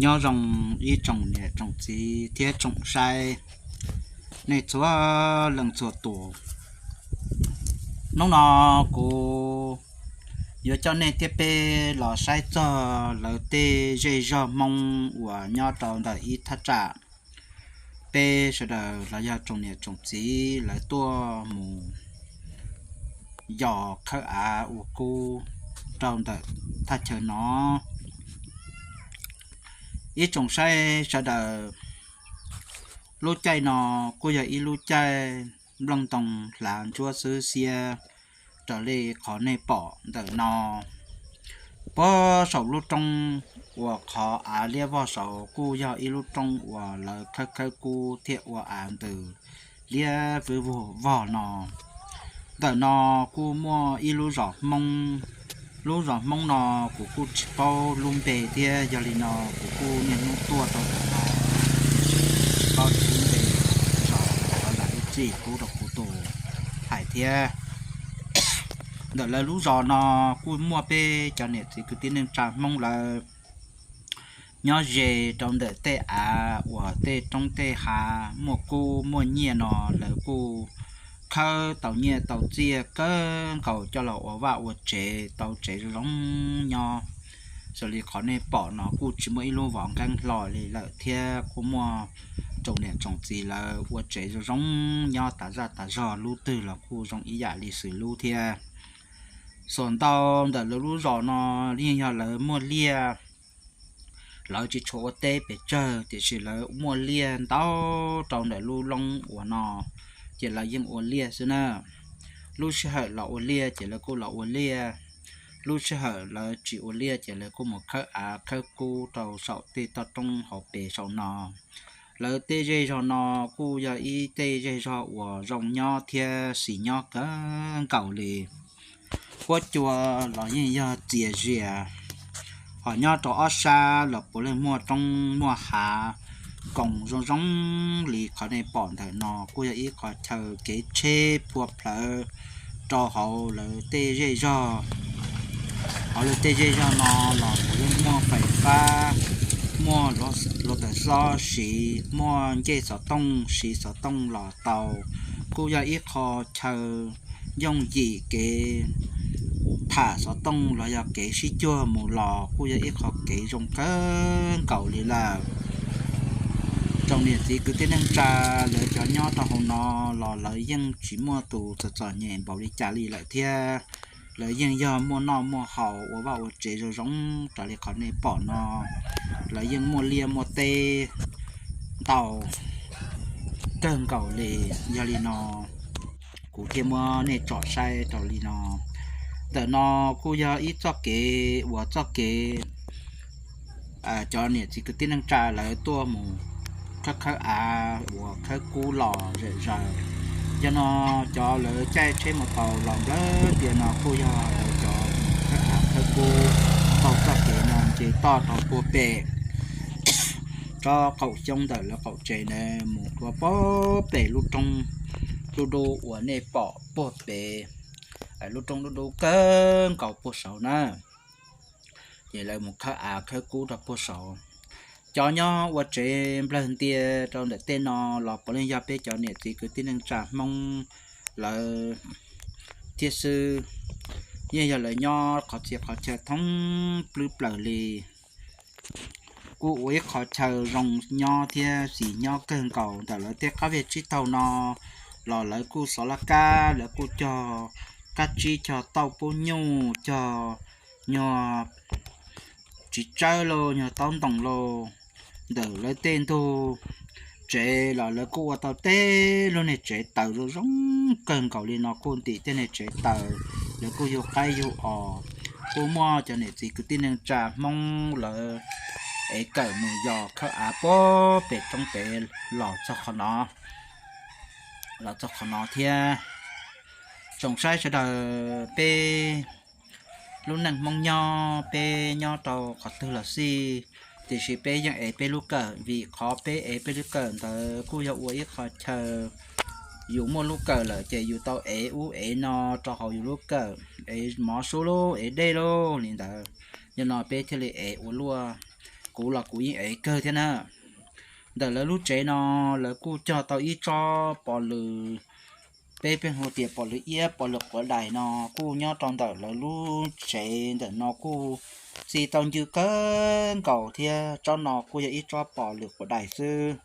Nyob zoo ib tsoom niam tsoom txiv thiab tsoom saib, nej txhua leej txhua tus. Hnub no kuv yuav coj nej thiab peb los saib txog lawv tej zej zog Hmoob uas nyob rau ntawm ib thaj tsam peb sawv daws los yog tsoom niam tsoom txiv lawv tuaj mus yos khawb av ua kub rau ntawm thaj chaw no. Ib tsoom saib sawv daws, lub caij no kuj yog ib lub caij nplooj ntoo hlav ntsuab xwb xiab raws li qhov nej pom ntawm no. Puag saum lub roob uas qhov av liab vog saud kuj yog ib lub roob uas lawv khawb khawb kub thiab ua av ntws liab vwb vog no. Ntawm no kuj muaj ib lub zos Hmoob. Lub zos Hmoob no kuv kuj tsis paub lub npe thiab, yog li no kuv kuj niaj hnub tuaj rau ntawm no, tsis paub lub npe zos, thov zam lub txim pub rau kuv tus hais thiab. Ntawm lawv lub zos no kuj muaj peb cov niam txiv kwv tij neej tsa Hmoob lawv nyob ze rau ntawm tej av uas tej roob tej hav muaj kub muaj nyiaj no, lawv kuj khawb tau nyiaj tau txiaj kawg nkaus coj los ua vaj ua tsev tau tsev zoo zoo nyob. Xws li qhov nej pom no kuj tsis muaj ib lub vov nkeeb hlo li lawm thiab kuj muaj tsoom niam tsoom txiv lawv ua tsev zoo zoo nyob tas zaj tas zog, lub twg los kuj zoo ib yam li xws lub thiab. Xuas ntau ntawm lawv lub zos no yeej yog lawv muaj liaj. Lawv tsis tshua ua teb pes tsawg tiam sis lawv muaj liaj ntau rau ntawm lub loob uas no, ces lawv yeej ua liaj xwb na. Lub sij hawm los ua liaj ces lawv kuj los ua liaj, lub sij hawm lawv tsis ua liaj ces lawv kuj mus khawb av khawb kub rau saum tej toj roob hauv pes saum no. Lawv tej zej zog no kuj yog ib tej zej zog uas zoo nyob thiab xis nyob kawg nkaus li. Huab cua los yeej yog txias zias, ho nyob rau ob sab los puav leej muaj roob muaj hav koom zoo zoo li qhov nej pom ntawm no. Kuj yog ib qho chaw kev tsheb phua plawv rau hauv lawv tej zej zog. Hauv lawv tej zej zog no los puav leej muaj fais fab, muaj hluav taws xob siv, muaj ncej xov tooj siv xov tooj los tau. Kuj yog ib qho chaw yooj yim kev tham xov tooj los yog kev sib cuag mus los kuj yog ib qho kev zoo kawg nkaus li lawm. Tsoom niam txiv kwv tij neej tsa lawv cov nyob rau hauv no los lawv yeej tsis muaj tus txom txom nyem npaum li cas li lawm thiab. Lawv yeej yog muaj noj muaj haus ua vaj ua tsev zoo zoo raws li qhov nej pom no. Lawv yeej muaj liaj muaj teb ntau kawg nkaus li. Yog li no kuv thiaj muab nej tsom saib rau li no. Ntawm no kuj yog ib txoj kev uas txoj kev cov niam txiv kwv tij neej tsa lawv tuaj mus khawb khawb av uas khawb kub los zom zaws. Yog no cov lawv caij tsheb mus tau los nplawg tias no kuj yog lawv cov khawb av khawb kub taug txoj kev no nce toj rau puag pem tsob qaum xyoob ntawm lawv qaum tsev na, mus rau puag pem lub roob dub dub uas nej pom puag pem, lub roob dub dub kawg nkaus puag saud na. Ces lawv mus khawb av khawb kub rau puag saud. Cov nyob ua tsev nplawg ntia rau ntawm tej no los puav leej yog peb cov niam txiv kwv tij neej tsa Hmoob lawv thiab xwb. Yeej yog lawv nyob qhov txhia qhov chaw thoob plwb plaws li. Kuj ua ib qho chaw zoo nyob thiab xis nyob kawg nkaus. Ntawm lawv tej qab viag tsib taug no los lawv kuj xov laj kab, lawv kuj cog kab tsib, cog tauj pub nyuj, cog nyuag txiv tsawb lauj, nyuag taub ntoos lauj. Ntawm lawv tej ntug tsev los lawv kuj ua tau tej lub niag tsev taws zoo zoo kawg nkaus li no kuj ntim tej niag tsev taws. Lawv kuj yug qaib yug os, kuj muaj cov niam txiv kwv tij neej tsa Hmoob lawv ev kawm mus yos khawb av puag pem roob pem los txog qhov no, los txog qhov no thiab. Tsoom saib sawv daws, peb lub neej Hmoob nyob, peb nyob rau qhov twg los xij, tiam sis peb yeej ev peb lub kawm, vim qhov peb ev peb lub kawm ntawd kuj yog ua ib qho chaw yus muaj lub kawm lawm ces yus tau ev ub ev no rau hauv yus lub kawm, ev mov sub lauj, ev dej lauj li ntawd. Yog no peb thiaj li ev ua luaj. kuv los kuv yeej ev kawg thiab na. Ntawm lawv lub tsev no, lawv kuj cog tau ib tsob pos lws, peb pheej hu tias pos lws iab pos lws quav dais no, kuj nyob rau ntawm lawv lub tsev ntawm no kuj txi tau ncw kawg nkaus thiab. Tsob no kuj yog ib tsob pos lws quav dais xwb.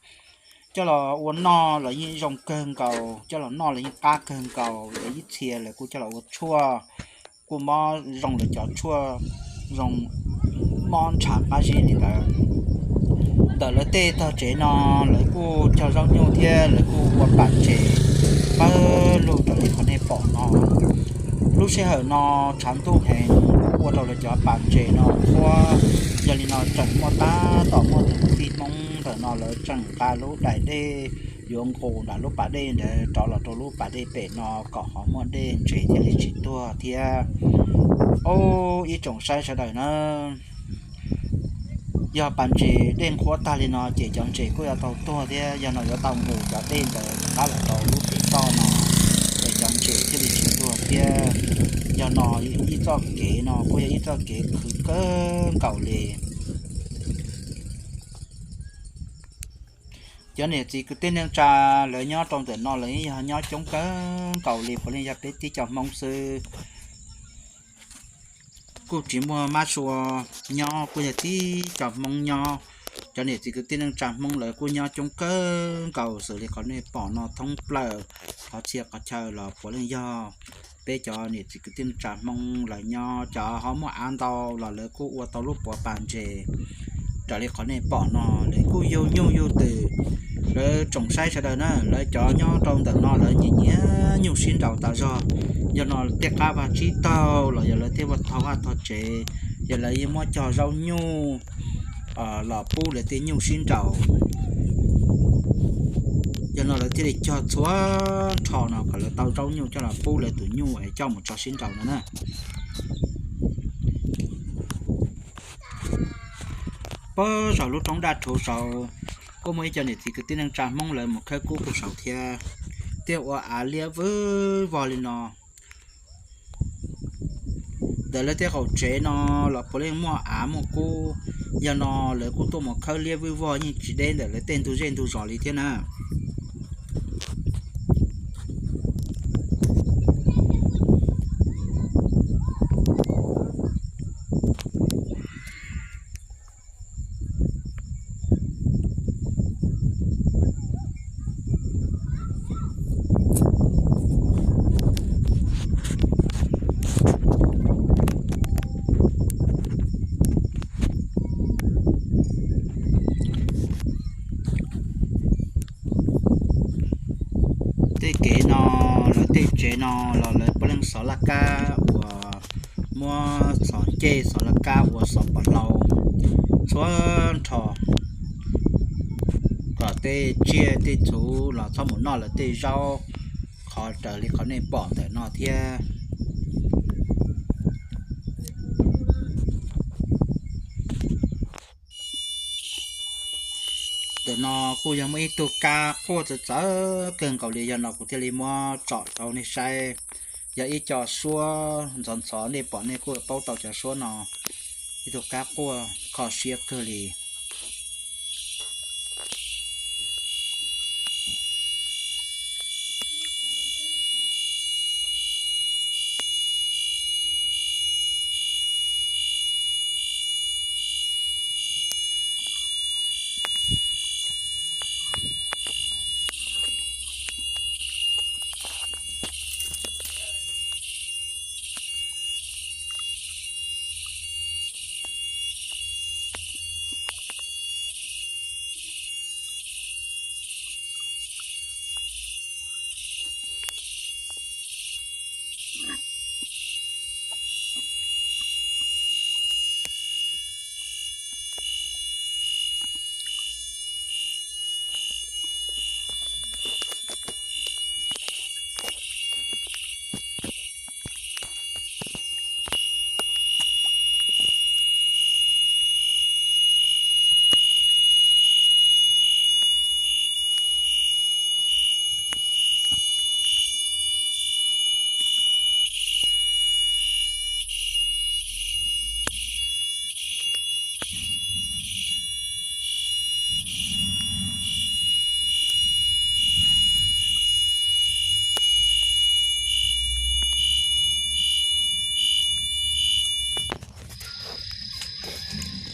Coj los ua noj los yeej zoo kawg nkaus, coj los noj los yeej qab kawg nkaus, ib txhia lawv kuj coj los ua tshuaj, kuj mob zoo lawv cov tshuaj, zoo mob ntshav qab zib li ntawd. Ntawm lawv tej tog tsev no, lawv kuj cog zaub nyuj thiab lawv kuj ua pas ntses pawg lug raws li qhov nej pom no. Lub sij hawm no tshav ntuj heev, ua rau lawv cov pas ntses no qhuav. Yog li no tseem muaj tab tom muaj tus tij Hmoob ntawm no lawv tseem nqa lub dais dej yuav nqus nram lub pas dej ntawd rov los rau lub pas dej pem no kom ho muaj dej ntses thiaj li tsis tuag thiab. Ob ib tsoom saib sawv daws na, yog pas ntses dej nqhuab tag li no ces cov ntses kuj yuav tau tuag thiab. Yog no yuav tau nqus cov dej ntawd rov qab los rau lub pem toj no, ces cov ntses thiaj li tsis tuag thiab. Yog no ib txoj kev no kuj yog ib txoj kev khwv kawg nkaus li. Cov niam txiv kwv tij neej tsa lawv nyob rau ntawm no lawv yog nyob coob kawg nkaus li, puav leej yog peb tib co Hmoob xwb. Kuj tsis muaj mab sua nyob, kuj yog tib co Hmoob nyob. Cov niam txiv kwv tij neej tsa Hmoob lawv kuj nyob coob kawg nkaus xws li qhov nej pom no thoob plaws qhov txhia qhov chaw los puav leej yog peb cov niam txiv kwv tij neej tsa Hmoob lawv nyob. Cov ho muaj av ntau los lawv kuj ua tau lub puav pas ntses raws li qhov nej pom no. Lawv kuj yug nyuj yug twm, lawv tsoom saib sawv daws na, lawv cov nyob rau ntawm no lawv nyiam nyiam nyuj sib nraus tas zog. Yog no tej qab vaj tsib taug los yog lawv tej vaj thog vaj thog tsev, yog lawv yeej muab cog zaub nyuj los pub lawv tej nyuj sib nraus. Yog no lawv thiaj li cog txhua nrho no kom lawv tau zaub nyuj coj los pub lawv tus nyuj es coj mus tso sib nraus no na. Puag saum lub roob daj rhuv saud kuj muaj ib co niam txiv kwv tij neej tsa Hmoob lawv mus khawb kub puag saud thiab, thiaj ua av liab vwj vog li no. Ntawm lawv tej qaum tsev no los puav leej muaj av muaj kub. Yog no lawv kuj tuaj mus khawb liab vwj vog yeej tsis deb ntawm lawv tej ntug zej ntug zos li thiab na. Tej kev no, lawv tej tsev no los lawv puav leej xov laj kab uas muab xov ncej xov laj kab ua xov pov hlau txhua nrho, kom tej tsiaj tej txhu los txhob mus noj lawv tej zaub qhov raws li qhov nej pom ntawm no thiab. Ntawm no kuj yog muaj ib tug kab quaj txawv txawv kawg nkaus li, yog no kuv thiaj li muab tsom rau nej saib. Yog ib co suab ntxhov ntxhov, nej pom nej kuj paub tau cov suab no. Ib tug kab quaj kho siab kawg li.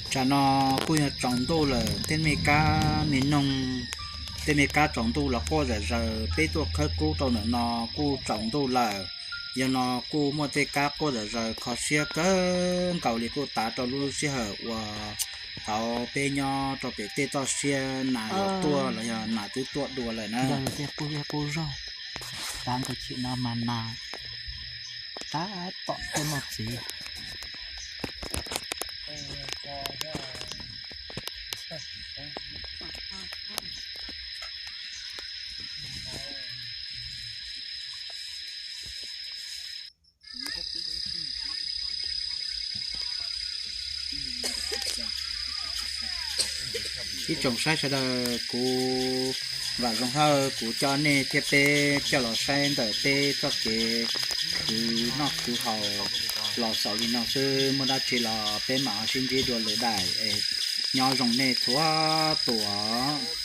Tsam no kuj yog tsaus ntuj lawm, tej me kab me noog, tej me kab tsaus ntuj los quaj zom zaws, peb tuaj khawb kub rau ntawm no kuj tsaus ntuj lawm. Yog no kuj muaj tej kab quaj zom zaws kho siab kawg nkaus li, kuj tav rau lub sij hawm uas thaum peb nyob rau pem tej toj siab nas yuav tuaj los yog nas twb tuaj dua lawm na. Qub zaug, tav nkaus chim no mas nas tab tom tuaj noj txiv. Ib tsoom saib sawv daws, kuv Vam Zoo Hawj, kuv coj nej thiab peb coj los saib ntawm peb txoj kev khwv noj khwv haus los xaus li no xwb, muaj dab tsi los peb mam ho sib ntsib dua lwm daim es nyob zoo nej txhua tus.